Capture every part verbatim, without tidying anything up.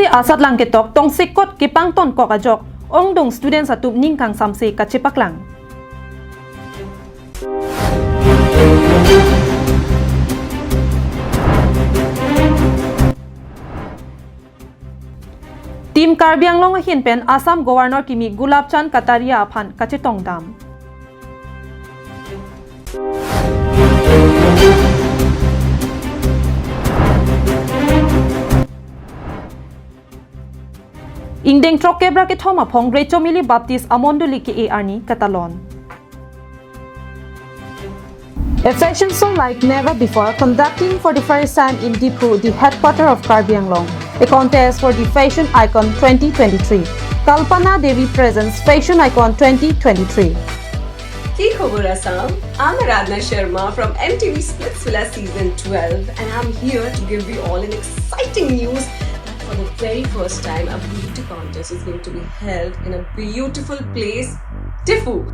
Asatlang ketok tongsekot kepangtonkok ajok ongdung students atum ning kangsamse kachepaklang. Team Karbi Anglong ahin pen Assam Governor kimi Gulab Chand Kataria aphan kachetongdam. Ingdeng throkkep ra kethom aphong Rechomili Baptist amondoli ke-e arni katalon. A fashion show like never before conducting for the first time in Diphu, the headquarter of Karbi Anglong. A contest for the fashion icon twenty twenty-three. Kalpana Devi presents fashion icon twenty twenty-three. Ki khobor Assam? I'm Aradhna Sharma from M T V Splitsvilla Season twelve, and I'm here to give you all an exciting news that for the very first time, a beauty contest is going to be held in a beautiful place, Diphu.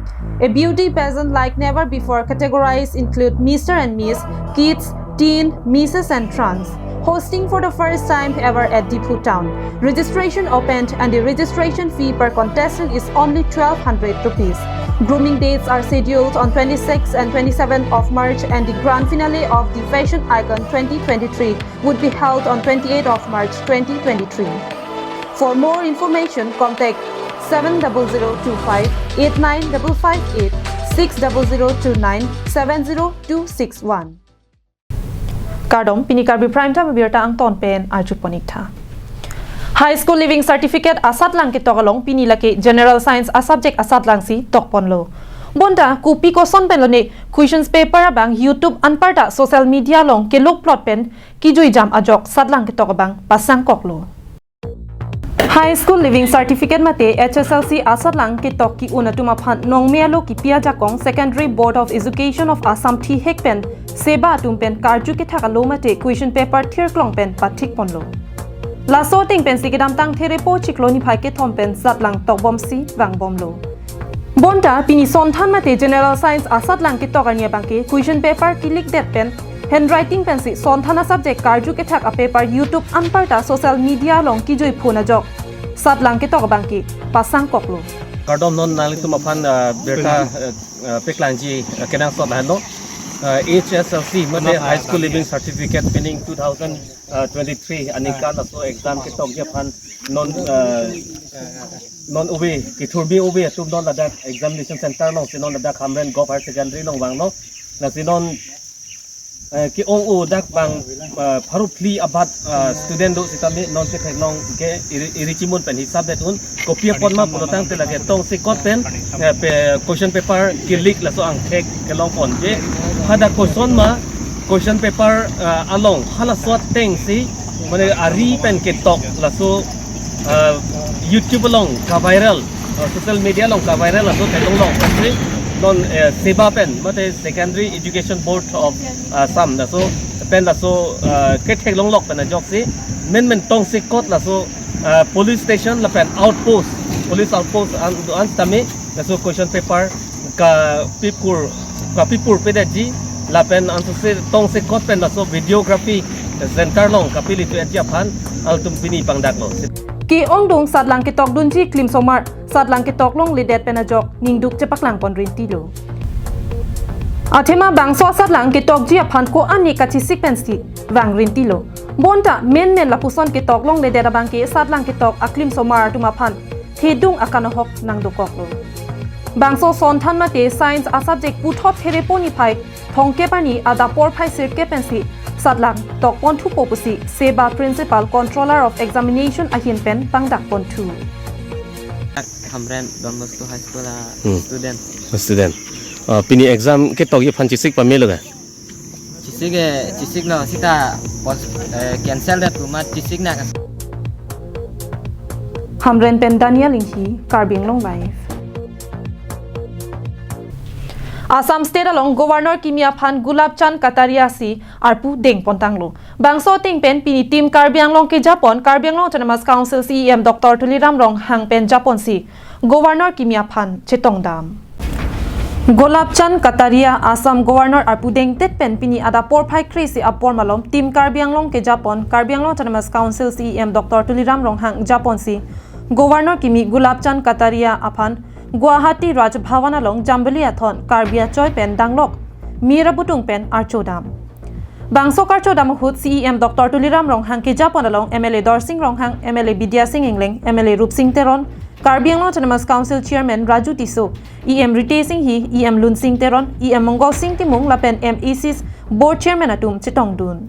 A beauty pageant like never before. Categories include Mister and Miss, Kids, Teen, Missus and Trans. Hosting for the first time ever at Diphu town. Registration opened and the registration fee per contestant is only twelve hundred rupees. Grooming dates are scheduled on twenty-sixth and twenty-seventh of March, and the grand finale of the Fashion Icon twenty twenty-three would be held on twenty-eighth of March twenty twenty-three. For more information, contact seven double zero two five eight nine double five eight, six double zero two nine seven zero two six one. Kardom, pini Karbi Prime Time abirta angton pen arjupon-ik tha. High School Leaving Certificate asatlang ketok along pini lake General Science a-subject asatlang si tokponlo. Bonta kopi koson pen lone questions paper abang YouTube anparta social media along keluk plot pen kijuijam ajok satlang ketok abang pasangkoklo. High School Leaving Certificate mate H S L C asatlang ketok ki-un atum aphan nongme alo kipi ajakong Secondary Board of Education of Assam thihek pen SEBA atum pen karju kethak alo mate question paper thirklong pen pathikponlo. Laso ateng pensi kedamtang Therepo chiklo niphai kethom pen satlang tokbomsi vangbomlo. Bonta pini sonthan mate General Science asatlang ketok arni abangke question paper ki-leak det pen handwriting pensi sonthan a-subject karju kethak a-paper YouTube anparta social media along kijuiphun ajok satlang ketok abangke pasangkoklo. Kardom, non nanglitum aphan, ah, birta, ah, ah, peklangji, ah, kenangsot lahenlo. Ah, H S L C mate High School Leaving Certificate pining two thousand twenty-three aningkan laso exam ketokji aphan non, ah, non ove, kethurbi ove atum non ladak examination center alongsi non ladak Hamren Govt Higher Secondary along vanglo. Lasi non, eh, ke-ong-o dak bang, eh, pharo phli abat, eh, student do sitame non ketheklong ke iri, iri chimun pen hisap det un. Kopi apot ma pulo tangte lake tongsekot pen, eh, pe, question paper ki-leak laso angthek kelongponji. Hadak koson ma question paper, eh, along halaso atengsi mane ari pen ketok laso, eh, YouTube along ka-viral, eh, social media along ka-viral laso theklonglok pensi non, eh, SEBA pen mate Secondary Education Board of Assam laso pen laso, eh, ketheklonglok pen ajoksi menmen tongsekot laso, eh, police station lapen outpost, police outpost an, an sitame laso question paper kapipur, kapipur pedetji lapen ansose tongsekot pen laso videography center along kapili tuetji aphan altum pini pangdaklo. Ke-ongdung satlang ketokdunji klimsomar satlang ketok longledet pen ajok ningduk chepaklangpon rintilo. Athema bangso satlang ketokji aphan ko-an ne kachesik pensi vangrintilo. Bonta menmen lapuson ketok longledet abangke satlang ketok aklimsomar atum aphan thedung akan ahok nangdokoklo. Bangso sonthan mate Science a-subject puthot Therepo niphai thomkep arni adap porphai sirkep pensi satlang tokponthupo pusi SEBA Principal Controller of Examination ahin pen pangdakponthu. Hamren Don Bosco High School a Hmm. student. Student. Ah, pini exam ketokji aphan chesik pamelo ga? Chesik, eh, chesiklo seta pos-, eh, cancel det pu amat chesik nang. Hamren pen Daniel Inghi, Karbi Anglong Live. Assam State along Governor kimi aphan Gulab Chand Kataria si arpu dengpontanglo. Bangso ateng pen pini Team Karbi Anglong kejapon Karbi Anglong Autonomous Council C E M Doctor Tuliram Ronghang pen japonsi Governor kimi aphan chetongdam. Gulab Chand Kataria, Assam Governor arpu dengtet pen pini adap porphai kre-isi apor malom Team Karbi Anglong kejapon Karbi Anglong Autonomous Council C E M Doctor Tuliram Ronghang japonsi Governor kimi Gulab Chand Kataria aphan Guwahati Raj Bhavan along Jambili Athon Karbi achoi pen danglok mir abutung pen archodam. Bangso karchodam ahut C E M Doctor Tuliram Ronghang kejapon along M L A Dorsing Ronghang, M L A Bidya Sing Engleng, M L A Rupsing Teron, Karbi Anglong Autonomous Council Chairman Raju Tisso, E M Ritesh Enghi, E M Lunsing Teron, E M Mongol Sing Timung lapen M A Cs Board Chairman atum chetongdun.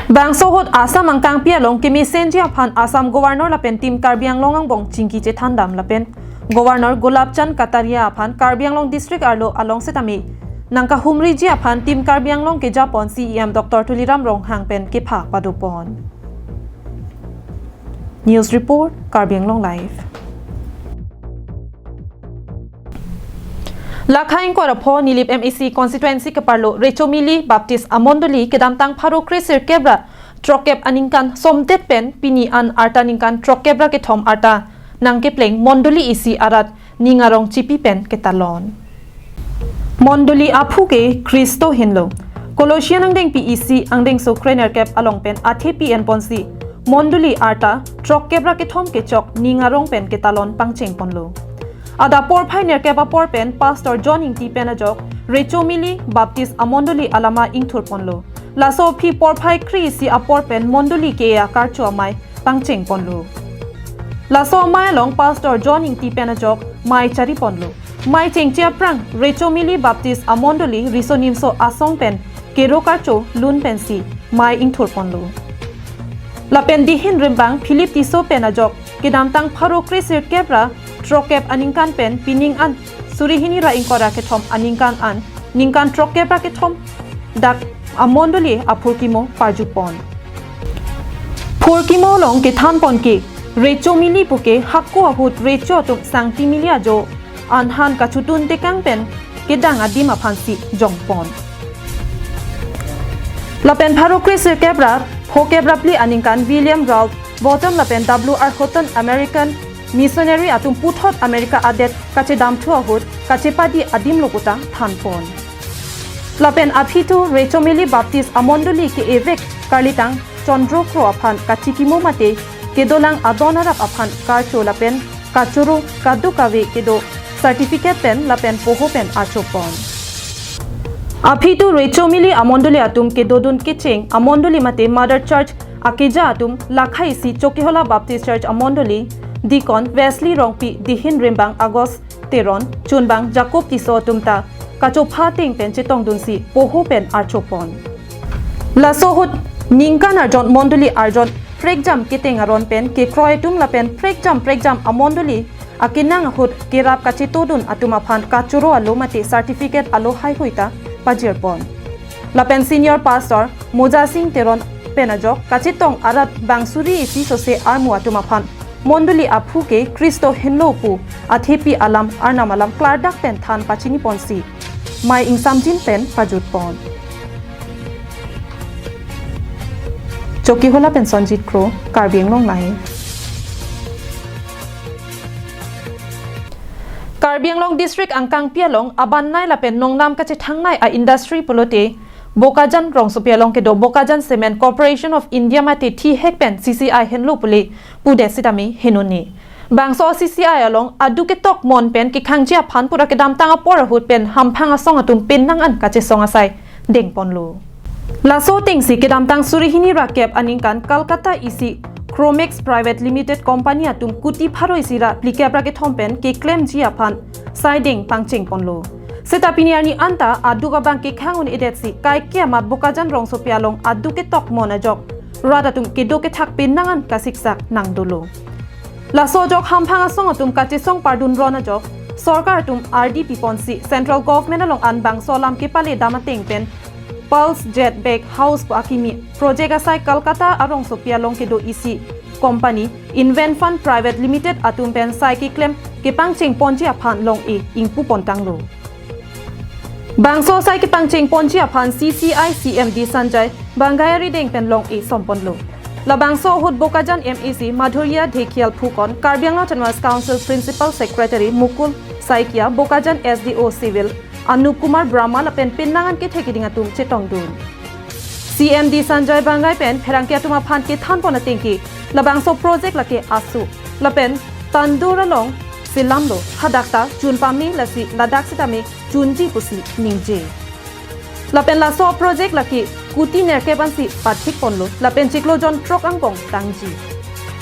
Bangso ahut Assam angkangpi along kemesenji aphan Assam Governor lapen Team Karbi Anglong angbong chingki chethandam lapen Governor Gulab Chand Kataria aphan Karbi Anglong District arlo along setame nangkahumriji aphan Team Karbi Anglong kejapon C E M Doctor Tuliram Ronghang pen kepha padopon. News report, Karbi Anglong Live. Lakha ingkoi ra pho Nilip M A C constituency keparlo Rechomili Baptist Amondoli kedamtang pharo kre-sirkep ra throkkep aningkan somdet pen pini an arta ningkan throkkep ra kethom arta nangkepleng mondoli isi arat ning arong chipi pen ketalon. Mondoli aphu ke Khristo henlo. Colossian angdengpi isi angdengso krenerkep along pen athepi enponsi mondoli arta throkkep ra kethom kechok ning arong pen ketalon pangchengponlo. Adap porphai nerkep apor pen Pastor John Ingti pen ajok Rechomili Baptist Amondoli alama ingthurponlo. Laso aphi porphai kre-isi apor pen mondoli ke-e akarcho amei pangchengponlo. Laso amei along Pastor John Ingti pen ajok mei chariponlo. Mei chengche aphrang Rechomili Baptist Amondoli riso nimso asong pen kero karcho lun pensi mei ingthurponlo. Lapen Dihin Rimbang Philip Tisso pen ajok kedamtang pharo kre-sirkep ra throkkep aningkan pen pining an suri hini ra ingkoi ra kethom aningkan an ningkan throkkep ra kethom dak amondoli aphurkimo parjupon. Phurkimo along kethanpon ke Rechomili puke hako ahut recho atum sangti mili ajo anhan kachutun tekang pen kedang adim aphansi jongpon. Lapen pharo kre-sirkep ra phokep ra phli aningkan William Ralph Baughton lapen W R Houghton American missionary atum puthot America adet kachedamthu ahut kachepadi adimlo puta thanpon. Lapen aphi thu Rechomili Baptist Amondoli ke-evek karlitang Chandra Kro aphan kachikimo mate kedolang adon arap aphan karcho lapen kachoro kadokave kedo certificate pen lapen poho pen archopon. Aphi thu Rechomili Amondoli atum kedodun kecheng Amondoli mate Mother Church akeja atum lakha isi Chokihola Baptist Church Amondoli Deacon Wesley Rongpi, Dihin Rimbang August Teron, Chunbang Jacob Tisso atum ta kachopha ateng pen chetongdunsi poho pen archopon. Laso ahut ningkan arjon mondoli arjon prekjam keteng aron pen kekroi atum lapen prekjam prekjam amondoli akenang ahut kerap kachetodun atum aphan kachoro alo mate certificate alo haihui ta pajirpon. Lapen senior pastor Moja Sing Teron pen ajok kachetong arat bang suri isi sose armu atum aphan mondoli aphu ke Khristo henlo pu athepi alam arnam alam klardak pen than pachiniponsi mei ingsamjin pen pajutpon. Chokihola pen Sonjit Kro, Karbi Anglong Live. Karbi Anglong District angkangpi along abannei lapen nongnam kachethangnei a-industry pulote Bokajan rongsopi along kedo Bokajan Cement Corporation of India mate thihek pen C C I henlo pule pudet sitame henone. Bangso C C I along aduk ketok mon pen kekhangji aphan pura kedamtang apor ahut pen hamphang asong atum pen nang an kachesong asai dengponlo. Laso atengsi kedamtang suri hini ra kep aningkan Kolkata isi Chromex Private Limited Company atum kuti pharo isi ra phlikep ra kethom pen keklemji aphan saideng pangchengponlo. Seta pini arni anta aduk abang kekhang un-edetsi kaike amat Bokajan rongsopi along aduk ketok mon ajok rat atum kedo kethak pen nang an kasiksak nangdolo. Laso ajok hamphang asong atum kachesong pardun ron ajok sorkar atum R D piponsi central government along an bangso alam kepale dam ateng pen Pulse Jet Bag House pu akimi project asai Kolkata arongsopi along kedo isi company Invent Fund Private Limited atum pen sai keklem kepangchengponji aphan long-e ingpupontanglo. Bangso sai kepangchengponji aphan C C I C M D Sanjay Banggai arideng pen long-e somponlo. Labangso ahut Bokajan M A C Madhurya Dhekhial Phukan, Karbi Anglong Autonomous Council Principal Secretary Mukul Saikia, Bokajan S D O Civil Anup Kumar Brahma lapen pinang an kethek keding atum chetongdun. C M D Sanjay Banggai pen pherangke atum aphan kethanpon atengke labangso project lake asu lapen Tandur along selamlo, hadak ta chun pame, lasi ladak sitame chunji pusi ningje. Lapen laso project lake kuti nerkep ansi pathikponlo, lapen chiklo jon throk angbong tangji.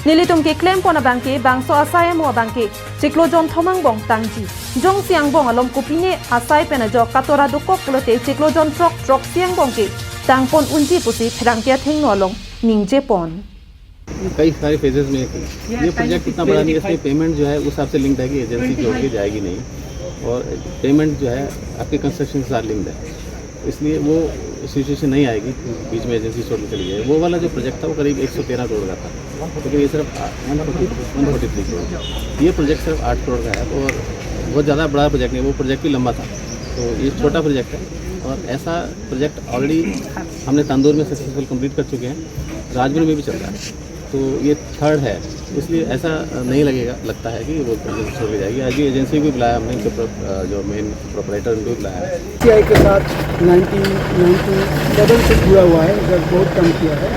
Nelitum keklempon abangke bangso asai amo abangke chiklo jon thom angbong tangji. Jongsi angbong alom kopine asai pen ajok katora dokok pulote chiklo jon throk throksi angbong ke tangpon unji pusi pherangke athengno along ningjepon. कई सारे फेजेस में है। ये प्रोजेक्ट इतना बड़ा नहीं है, इसमें पेमेंट जो है उस हिसाब से लिंक्ड है कि एजेंसी जोड़ के जाएगी नहीं, और पेमेंट जो है आपके कंस्ट्रक्शन के साथ लिंक्ड है, इसलिए वो सिचुएशन नहीं आएगी बीच में एजेंसी छोड़ के चली जाए। वो वाला जो प्रोजेक्ट था वो करीब एक सौ तेरह करोड़ का था, लेकिन ये सिर्फ one forty one forty three crore. ये प्रोजेक्ट सिर्फ आठ करोड़ का है और बहुत ज़्यादा बड़ा प्रोजेक्ट नहीं, वो प्रोजेक्ट भी लंबा था, तो ये छोटा प्रोजेक्ट है। और ऐसा प्रोजेक्ट ऑलरेडी हमने तांदूर में सक्सेसफुल कंप्लीट कर चुके हैं, राजगुरु में भी चल रहा है, तो ये थर्ड है, इसलिए ऐसा नहीं लगेगा, लगता है कि वो कंपनी छोड़ के जाएगी। आज भी एजेंसी भी बुलाया हमने, जो प्रो-, अ, जो मेन प्रोपराइटर उनको भी बुलाया है। टीआई के साथ नाइनटीन नाइंटी सेवन से जुड़ा हुआ है, इधर बहुत काम किया है।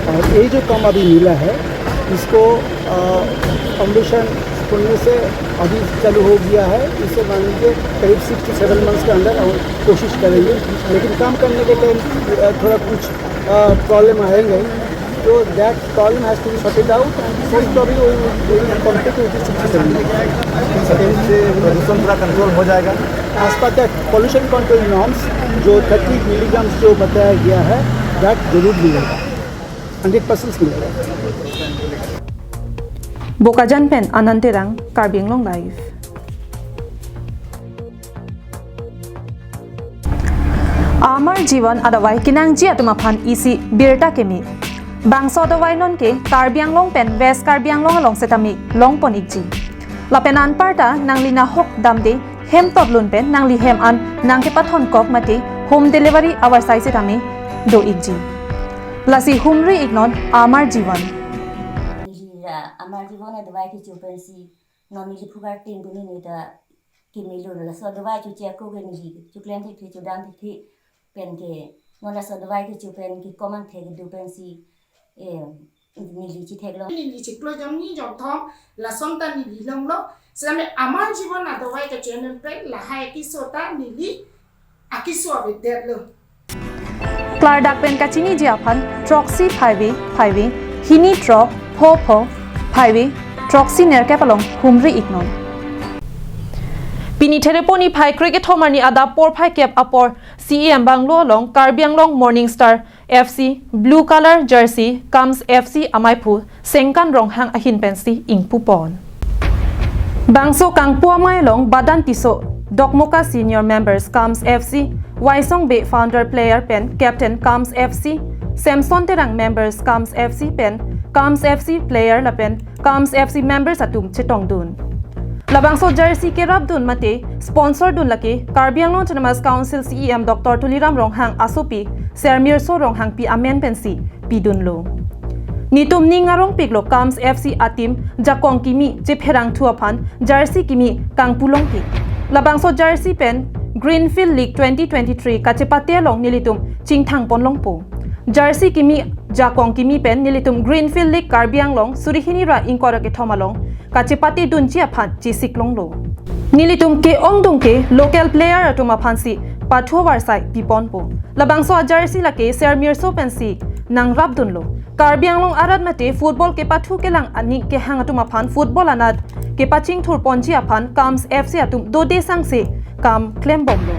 और ये जो काम अभी मिला है, इसको फाउंडेशन खोलने से अभी चालू हो गया है। इसे मान लीजिए करीब सिक्स टू सेवन मंथ्स के अंदर हम कोशिश करेंगे, लेकिन काम करने के टाइम थोड़ा कुछ प्रॉब्लम आएंगे, तो that problem has to be sorted out and most probably we will complete within sixty seven days. से प्रदूषण पूरा कंट्रोल हो जाएगा। As per the pollution control norms, जो थर्टी मिलीग्राम जो बताया गया है, दैट जरूर मिलेगा, हंड्रेड परसेंट मिलेगा। Bokajan pen Anand Terang, Karbi Anglong Live. Amar Jivan adavai kenangji atum aphan isi birta keme. Bangso adavai non ke Karbi Anglong pen West Karbi Anglong along setame longpon ikji. Lapen anparta nangli nahok damde hem totlun pen nangli hem an nangkepathon kok mate home delivery avarsai setame do ikji. Lasi humri iknon Amar Jivan. Neli la Amar Jivan adavai kecho pensi non neli phugar tin puni neta keme lo, laso adavai choche ako ke neli choklem thekthe, chodam thekthe pen ke non laso adavai kecho pen ke komang thek do pensi, eh, neli chetheklong. Neli chiklo jon ni jon thom lason ta neli longlo. Sitame Amar Jivan adavai kecho pen lahai akeso ta neli akeso avedetlo. Klardak pen kachiniji aphan throksi phaive phaive hini throk pho pho phaive throksi nerkep along humri iknon. Pini Therepo niphai krekethom arni adap porphai kep apor C E M Bungalow along Karbi Anglong Morning Star F C blue color jersey KAMS F C amaiphu Sengkan Ronghang ahin pensi ingpupon. Bangso kangpu amei along Badan Tisso, Dokmoka senior members KAMS F C, Waisong Bey founder player pen captain KAMS F C, Samson Terang members KAMS F C pen KAMS F C player lapen KAMS F C members atum chetongdun. Labangso jersey kerapdun mate sponsordun lake Karbi Anglong Autonomous Council C E M Doctor Tuliram Ronghang asopi Sermirso Ronghangpi amen pensi pidunlo. Netum ning arongpiklo KAMS F C ateam jakong kimi chepherangthu aphan jersey kimi kangpulongpik. Labangso jersey pen Greenfield League twenty twenty-three kachepate along nelitum chingthangponlongpo. Jersey kimi jakong kimi pen nelitum Greenfield League Karbi Anglong suri hini ra ingkoi ra kethom along kachepatedunji aphan chesiklonglo. Nelitum ke-ongdung ke local player atum aphansi pathu avarsai piponpo. Labangso ajersey lake Sermirso pensi nangrapdunlo. Karbi Anglong arat mate football kepathu kelang aning kehang atum aphan football anat kepachingthurponji aphan KAMS F C atum dode sangse kam klembomlo.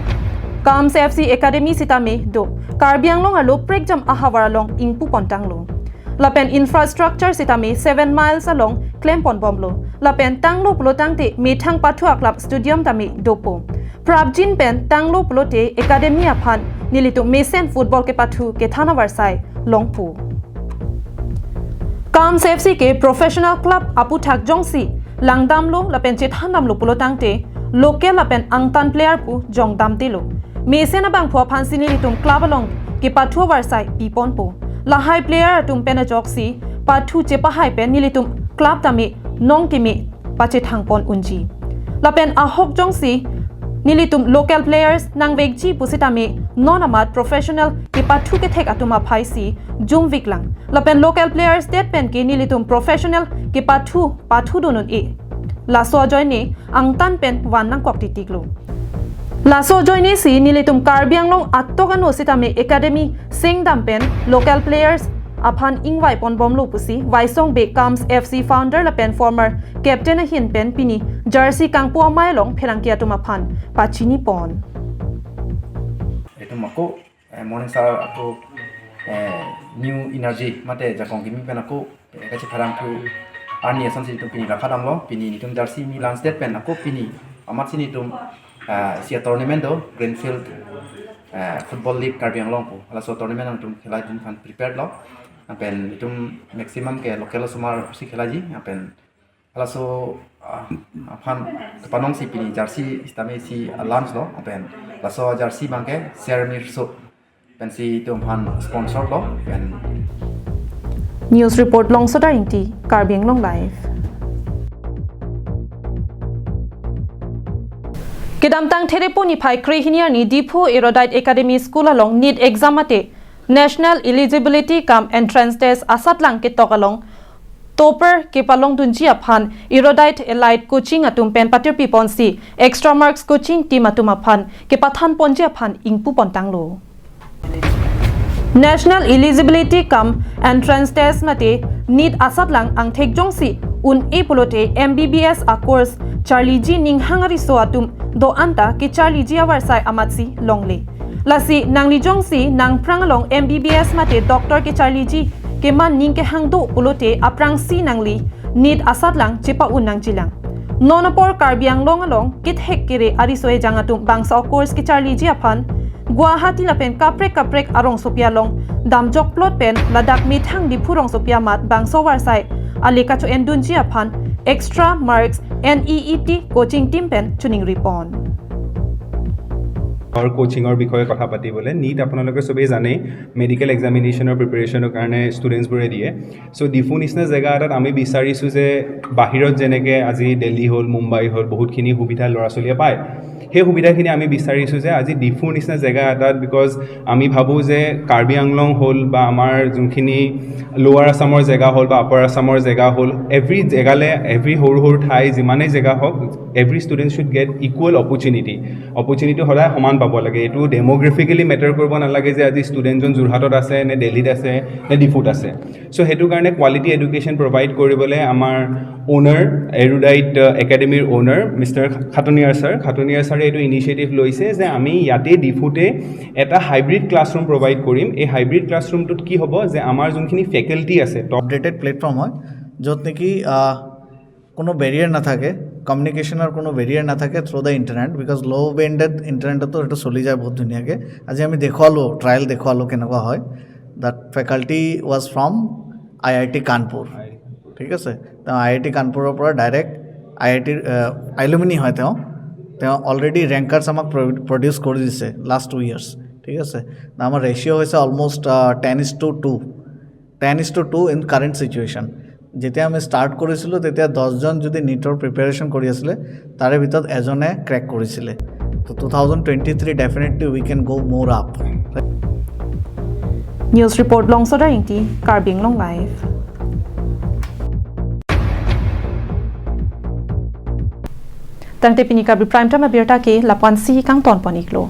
KAMS F C Academy sitame do. Karbi Anglong arlo prekjam ahavar along ingpupontanglo. Lapen infrastructure sitame seven miles along klemponbomlo. Lapen tanglo pulotangte methang pathu a-club stadium tame dopo. Prapjin pen tanglo pulote academy aphan nelitum mesen football kepathu kethan avarsai longpo. KAMS F C ke professional club aputhak jongsi langdamlo lapen chethandamlo pulotangte local lapen angtan player pu jongdamdelo. Mesen abangphu aphansi nelitum club along kepathu avarsai piponpo. Lahai player atum pen ajoksi pathu chepahai pen nelitum club tame nong keme pachethang pon unji. Lapen ahok jongsi nelitum local players nangvekji pusitame non amat professional kepathu kethek atum aphaisi jumvik lang. Lapen local players det pen ke nelitum professional kepathu pathu dun un-e. Laso ajoine angtan pen van nangkok titiklo. Laso ajoinesi nelitum Karbi Anglong atok ano sitame academy sengdam pen local players aphan ingvai pon bomlo pusi Waisong Bey Kams F C founder lapen former captain ahin pen pini jersey kangpu amei along pherangke atum aphan pachini pon. Etum ako eh, Morning Star ako eh, new energy mate jakong kimi pen ako eh, kachepherangthu arni asonsi itum pini rakha damlo, pini itum jersey mi launch det pen ako pini amatsi itum eh, isi a-tournament do Greenfield eh, Football League Karbi Anglong pu. Halaso tournament itum khelai dun aphan prepared lo. Lapen itum maximum ke local osomar si khelaiji. Lapen halaso ah, aphan kepanongsi pini jersey sitame isi a-launch lo. Lapen halaso jersey abangke Sermir So pensi itum aphan sponsor lo. Lapen News report Longsodar Ingti, Karbi Anglong Live. Kedamtang Therepo niphai krehini arni Diphu Erudite Academy School along NEET exam mate National Eligibility cum Entrance Test asatlang ketok along topper kepalongdunji aphan Erudite Elite Coaching atum pen patirpi ponsi extra marks coaching team atum aphan kepathan ponji aphan ingpu pontanglo. National Eligibility cum Entrance Test mate NEET asatlang angthek jongsi un-e pulote M B B S a-course charliji ninghang ariso atum do-an ta kecharliji avarsai amatsi longle. Lasi nangli jongsi nangphrang along M B B S mate doctor kecharliji keman ning kehang do pulote aphrangsi nangli NEET asatlang chepa-un nangjilang. Non apor Karbi Anglong along kethek kere ariso ejang atum bangso a-course kecharliji aphan Guwahati lapen kaprek kaprek arongsopi along damjokplot pen ladak methang Diphu rongsopi amat bangso avarsai ale kacho-endunji aphan extra marks NEET coaching team pen choningri pon. আৰু কোচিঙৰ বিষয়ে কথা পাতিবলৈ। নিট আপোনালোকে চবেই জানেই, মেডিকেল এক্সামিনেশ্যনৰ প্ৰিপেৰেশ্যনৰ কাৰণে ষ্টুডেণ্টছবোৰে দিয়ে। চ' ডিফু নিচিনা জেগা এটাত আমি বিচাৰিছোঁ যে বাহিৰত যেনেকৈ আজি দিল্লী হ'ল, মুম্বাই হ'ল, বহুতখিনি সুবিধা ল'ৰা ছোৱালীয়ে পায়, সেই সুবিধাখিনি আমি বিচাৰিছোঁ যে আজি ডিফুৰ নিচিনা জেগা এটাত, বিকজ আমি ভাবোঁ যে কাৰ্বি আংলং হ'ল বা আমাৰ যোনখিনি লৱাৰ আছামৰ জেগা হ'ল বা আপাৰ আছামৰ জেগা হ'ল, এভৰি জেগালৈ, এভৰি সৰু সৰু ঠাই যিমানেই জেগা হওক, every student should get equal opportunity। Opportunity সদায় সমান পাব লাগে। এইটো ডেম'গ্ৰাফিকেলি মেটাৰ কৰিব নালাগে যে আজি ষ্টুডেণ্টজন যোৰহাটত আছে নে দিল্লীত আছে নে ডিফুত আছে। চ' সেইটো কাৰণে কোৱালিটি এডুকেশ্যন প্ৰভাইড কৰিবলৈ আমাৰ অ'নাৰ, এৰুডাইট একাডেমীৰ অ'নাৰ মিষ্টাৰ খাটনিয়াৰ ছাৰ, খাটনিয়াৰ ছাৰে এইটো ইনিচিয়েটিভ লৈছে যে আমি ইয়াতে ডিফুতে এটা হাইব্ৰিড ক্লাছৰুম প্ৰভাইড কৰিম। এই হাইব্ৰিড ক্লাছৰুমটোত কি হ'ব যে আমাৰ যোনখিনি ফেকাল্টি আছে, টপ আপডেটেড প্লেটফৰ্ম হয়, য'ত নেকি আহ, কোনো বেৰিয়াৰ নাথাকে, কমিউনিকেশ্যনৰ কোনো বেৰিয়াৰ নাথাকে থ্ৰু দ্য ইণ্টাৰনেট, বিকজ ল' বেণ্ডেড ইণ্টাৰনেটতো সেইটো চলি যায় বহুত ধুনীয়াকৈ। আজি আমি দেখুৱালোঁ, ট্ৰায়েল দেখুৱালোঁ কেনেকুৱা হয়। That faculty was from I I T Kanpur, ঠিক আছে। তেওঁ আই আই টি কানপুৰৰ পৰা ডাইৰেক্ট আই আই টিৰ এলুমিনি হয় তেওঁ। তেওঁ অলৰেডি ৰেংকাৰ্ছ আমাক প্ৰডিউচ কৰি দিছে লাষ্ট টু ইয়াৰ্ছ, ঠিক আছে। আমাৰ ৰেচিঅ' হৈছে almost ten is to two, ten is to two in current situation। যেতিয়া আমি ষ্টাৰ্ট কৰিছিলোঁ, তেতিয়া দহজন যদি নিটৰ প্ৰিপেৰেশ্যন কৰি আছিলে, তাৰে ভিতৰত এজনে ক্ৰেক কৰিছিলে। তো two thousand twenty three definitely we can go more up। News report Longsodar Ingti, Karbi Anglong Live. Tangte pini Karbi Prime Time abirta ke lapu-ansi kangton pon-iklo.